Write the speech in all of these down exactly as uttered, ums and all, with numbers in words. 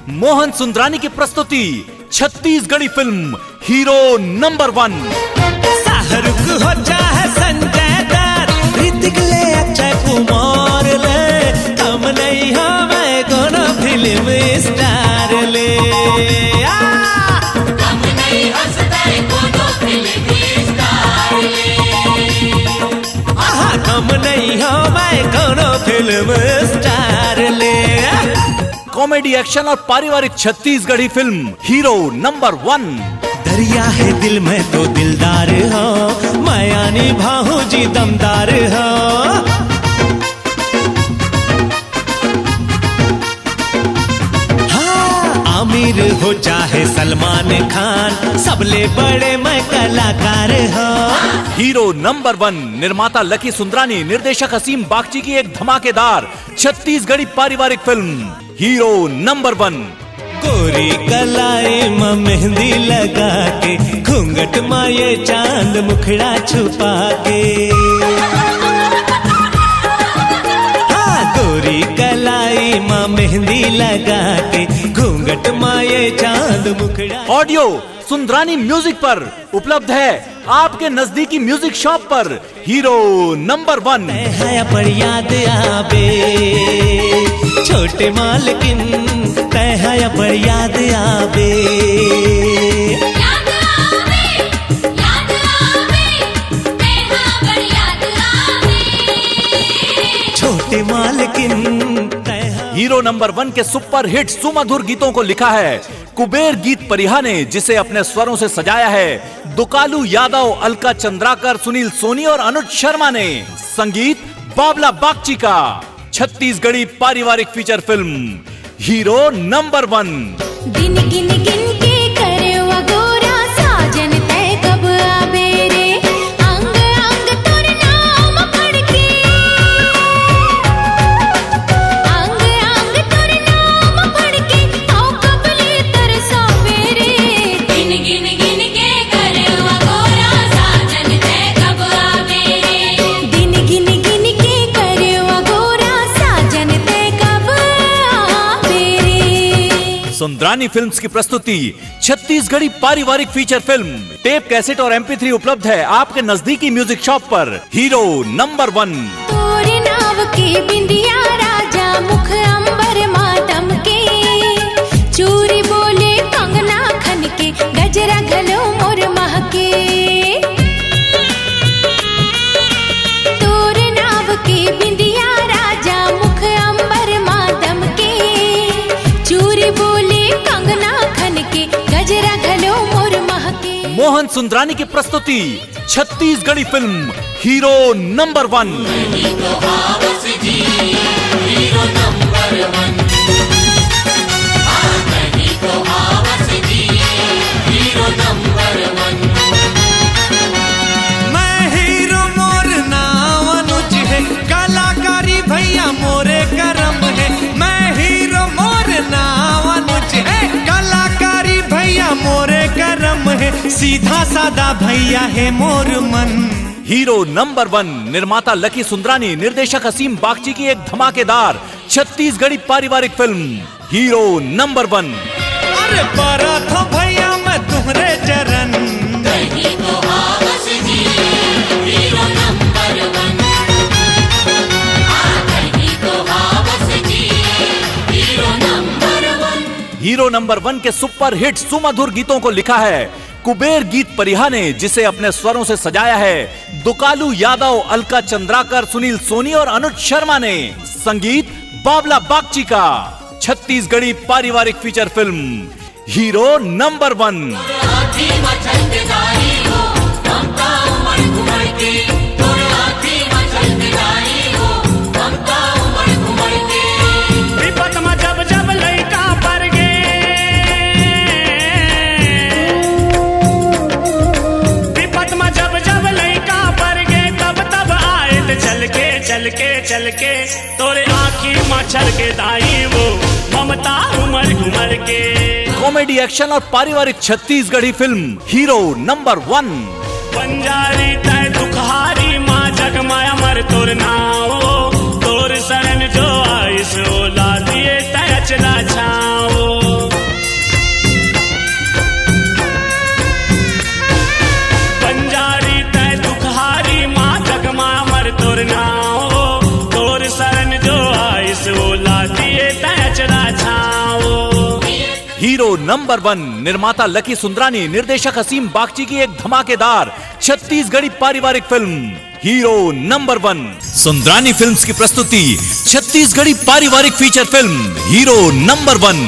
मोहन सुंदरानी की प्रस्तुति Chhattisgarhi film hero number वन। शाहरुख हो चाहे संजय दत्त, ऋतिक ले अक्षय कुमार ले, कम नहीं हवे कोनो फिल्म स्टार ले। आ! कम नहीं हवे कोनो फिल्म स्टार ले। आहा, कम नहीं हवे कोनो फिल्म स्टार ले। कॉमेडी, एक्शन और पारिवारिक छत्तीसगढ़ी फिल्म हीरो नंबर वन। दरिया है दिल में तो दिलदार हो, मैं यानी भाऊजी दमदार हो। हाँ, आमिर हो चाहे सलमान खान, सबले बड़े मैं कलाकार हो। हीरो नंबर वन, निर्माता लकी सुंदरानी, निर्देशक असीम बागची की एक धमाकेदार छत्तीसगढ़ी पारिवारिक फिल्म हीरो नंबर वन। गोरी कलाई मा मेहंदी लगा के, घूंघट मा ये चांद मुखड़ा छुपा के। हाँ, गोरी कलाई मा मेहंदी लगा के, घूंघट मा ये चांद मुखड़ा। ऑडियो सुंदरानी म्यूजिक पर उपलब्ध है आपके नजदीकी म्यूजिक शॉप पर। हीरो नंबर वन। तय है पर याद आवे, छोटे मालकिन, तय है पर याद आवे। याद आवे, याद आवे, तय है पर याद आवे। छोटे मालकिन, तय है। हीरो नंबर वन के सुपरहिट सुमधुर गीतों को लिखा है कुबेर गीत परिहा ने, जिसे अपने स्वरों से सजाया है दुकालू यादव, अलका चंद्राकर, सुनील सोनी और अनुज शर्मा ने। संगीत बाबला बागची का। छत्तीसगढ़ी पारिवारिक फीचर फिल्म हीरो नंबर वन। दिन गिन गिन के करवा गोरा, साजन तय कब आबे रे। अंग अंग तोर नाम पढ़ के, अंग अंग तोर नाम पढ़ के, आओ कबले तरसाबे रे। गिन गिन गिन के करवा गोरा, साजन तय कब आबे रे। दिन गिन गिन के करवा गोरा, साजन तय कब आबे रे। सुंदरानी फिल्म्स की प्रस्तुति छत्तीसगढ़ी पारिवारिक फीचर फिल्म। टेप, कैसेट और एमपी थ्री उपलब्ध है आपके नजदीकी म्यूजिक शॉप पर। हीरो नंबर वन। तोरे नाव के बिंदिया राजा, मुख अंबर मातम के, चूरी बोले कंगना खन के, गजरा घलो मोर महके। तोर नाव के बिंदिया राजा, मुख अंबर मातम के, चूरी बोले कंगना खन के, गजरा घलो मोर महके। मोहन सुंदरानी की प्रस्तुति छत्तीसगढ़ी फिल्म हीरो नंबर वन। मैं हीरो मोर नाव अनुज है, कलाकारी भैया मोरे करम है। मैं हीरो मोर नाव अनुज है, कलाकारी भैया मोरे करम है। सीधा साधा भैया है मोर मन। हीरो नंबर वन, निर्माता लकी सुंदरानी, निर्देशक असीम बागची की एक धमाकेदार छत्तीसगढ़ी पारिवारिक फिल्म हीरो नंबर वन। अरे परत हो भैया मैं तुम्हरे चरण। कहीं तो हावस जी, हीरो नंबर वन। हाँ, कहीं तो हावस जी, हीरो नंबर वन। हीरो नंबर वन के सुपरहिट सुमधुर गीतों को लिखा है कुबेर गीत परिहा ने, जिसे अपने स्वरों से सजाया है दुकालू यादव, अलका चंद्राकर, सुनील सोनी और अनुज शर्मा ने। संगीत बाबला बागची का। छत्तीसगढ़ी पारिवारिक फीचर फिल्म हीरो नंबर वन। विपत म जब जब लइका पर गे, विपत म जब जब लइका पर गे, तब तब आए त चल के, चल के, चल के, तोरे आँखी म छलके दाई वो ममता उमर उमर के। कॉमेडी, एक्शन और पारिवारिक छत्तीसगढ़ी फिल्म हीरो नंबर वन। बंजारी तय दुखहारी माँ जग माया मर तोर नाव, तोर शरण जो आइस ओला दिए तय अचला छाओ। हीरो नंबर वन, निर्माता लकी सुंदरानी, निर्देशक हसीम बागची की एक धमाकेदार छत्तीसगढ़ी पारिवारिक फिल्म हीरो नंबर वन। सुंदरानी फिल्म्स की प्रस्तुति छत्तीसगढ़ी पारिवारिक फीचर फिल्म हीरो नंबर वन।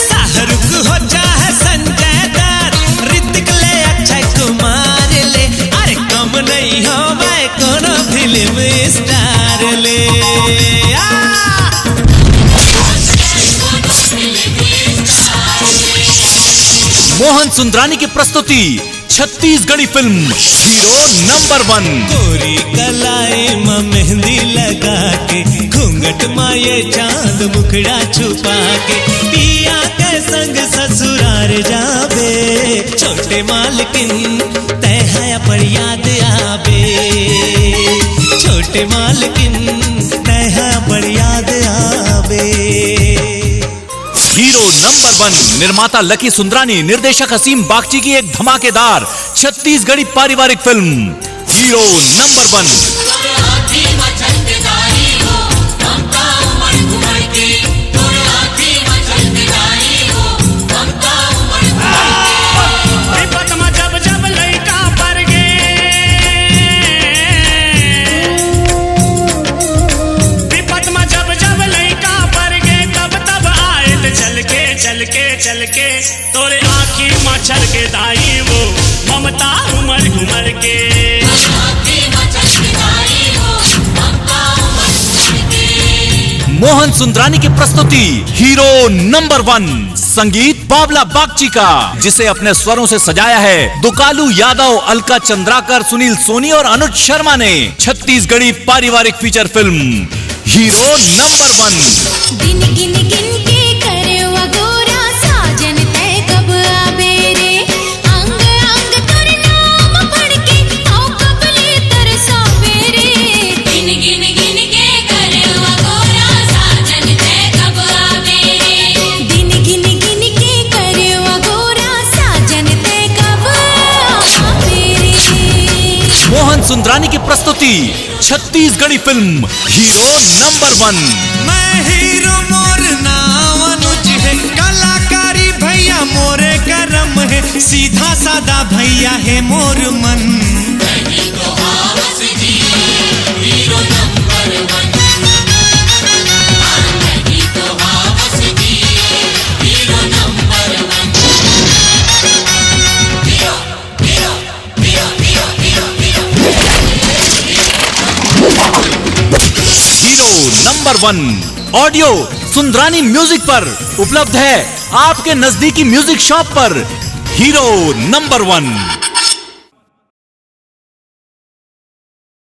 शाहरुख हो चाहे संजय दत्त, ऋतिक ले अक्षय कुमार ले, अरे कम नहीं हो मैं कोनो फिल्म स्टार ले। आ! मोहन सुंदरानी की प्रस्तुति छत्तीसगढ़ी फिल्म हीरो नंबर वन। गोरी कलाई म मेहंदी लगा के, घूंघट म ये चांद मुखड़ा छुपा के, पिया के संग ससुरार जाबे। छोटे मालकिन तय है अपन याद आबे, छोटे मालकिन तय है अपन याद आबे। हीरो नंबर वन, निर्माता लकी सुंदरानी, निर्देशक हसीम बागची की एक धमाकेदार छत्तीसगढ़ी पारिवारिक फिल्म हीरो नंबर वन। विपत म जब जब लइका पर गे, विपत म जब जब लइका पर गे, तब तब आए त चल के, चल के, चल के, तोरे आँखी म छलके दाई वो ममता उमर घुमर के। मोहन सुंदरानी की प्रस्तुति हीरो नंबर वन, संगीत बाबला बागची का, जिसे अपने स्वरों से सजाया है दुकालू यादव, अलका चंद्राकर, सुनील सोनी और अनुज शर्मा ने। छत्तीसगढ़ी पारिवारिक फीचर फिल्म हीरो नंबर वन। दिन गिन गिन के करवा गोरा साजन तय कब आबे रे। अंग अंग तोर नाम पढ़ के आओ कबले तरसाबे रे। दिन गिन गिन के करवा गोरा साजन तय कब आबे रे। दिन गिन गिन के करवा गोरा साजन तय कब आबे रे। मोहन सुंदरानी की प्रस्तुति छत्तीसगढ़ी फिल्म हीरो नंबर वन। मैं हीरो मोर नाव अनुज है, कलाकारी भैया मोरे करम है, सीधा साधा भैया है मोर मन। हीरो नंबर वन ऑडियो सुंदरानी म्यूजिक पर उपलब्ध है आपके नजदीकी म्यूजिक शॉप पर। हीरो नंबर वन।